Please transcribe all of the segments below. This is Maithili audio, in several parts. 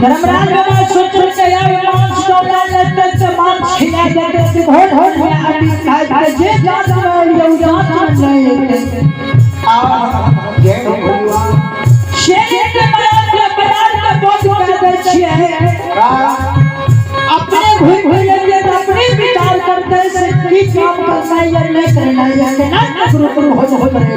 धर्मराज बाबा सोच के यार मांस डोला लेते ते मांस खिला देते ते भोज भोज में आदमी खाए खाए जे जात में ये जात में नहीं लेते। जय भगवान। शेर के बयान के बयान के बोझ कर दे छिए अपने घूम घूम लेते तो अपने विचार करते से की काम करना है या नहीं करना है ना गुरु गुरु हो करे।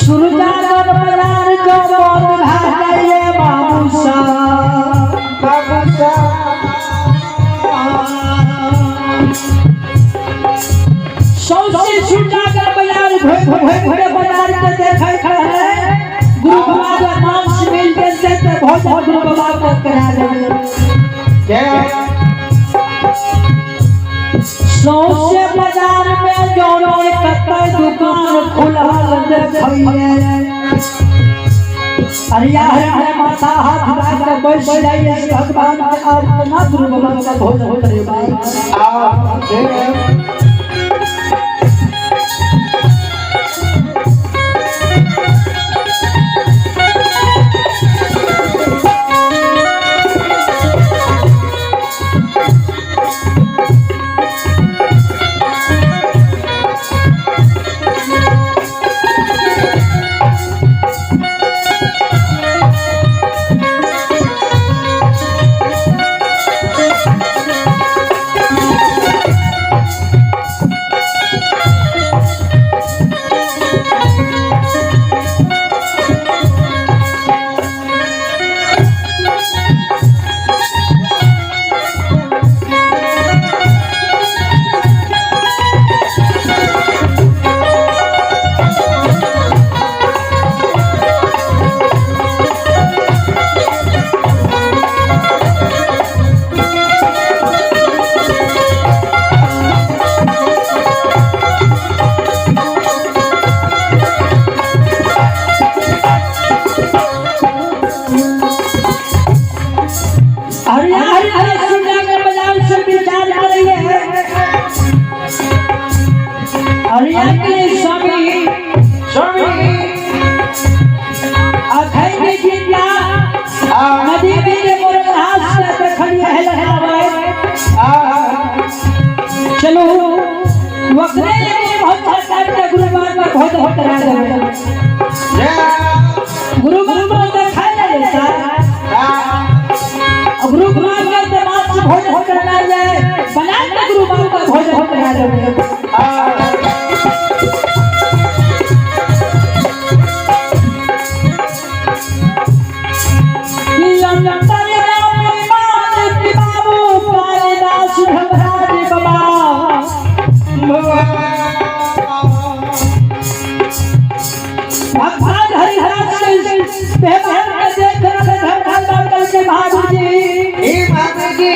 सुरजागर बजार जो बोल भागे बाबूसा बाबूसा सौसे सुरजागर बाजार घूम घूम के बाजार के देखे है गुरु बाबा के मांस मिल जेते ते भोजन गुरु बाबा को करा देवे। जय। सौसे बाजार में जोनो कतई दुकान खुलल देखिए अरे यार माथा हाथ लगा के बैठ जाइए भगवान के आप ना गुरु बाबा का भोजन करेबा। जय। चलो वकरे लेके बहुत सरकार के गुरु बाबा बहुत बहुत करा देवे। गुरु बाबा तो खा लेता गुरु बाबा के बाद से भोजन करना जाए बना के गुरु बाबा का भोजन करा देवे। भगवान हरिहर से बेहर के देख रहे धर्मराज बाबा के भाभी जी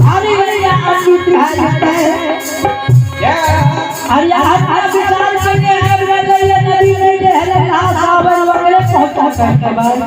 हरि हरि अमृत है हरि हर विचार करने आब रहे नदी में जे हरे सावन वगैरह पहुंचा के बाद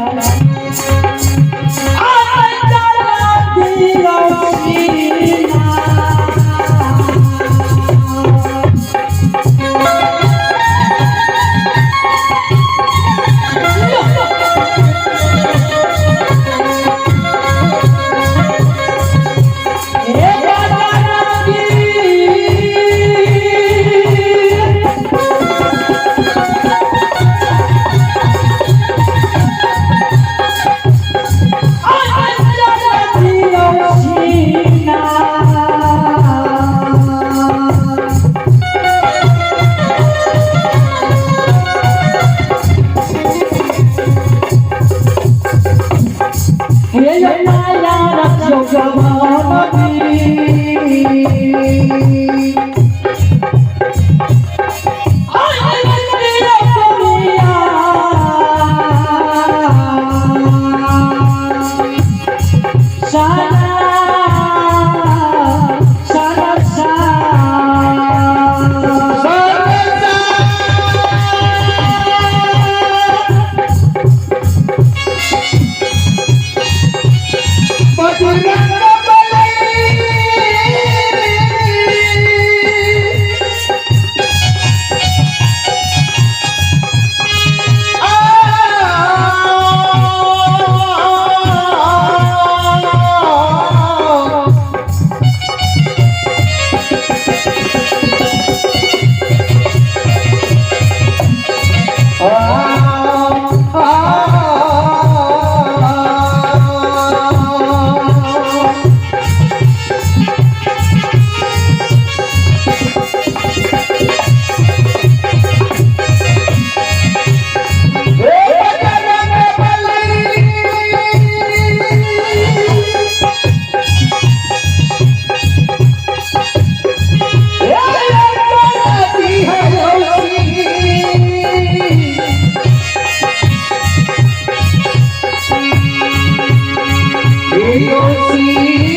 हे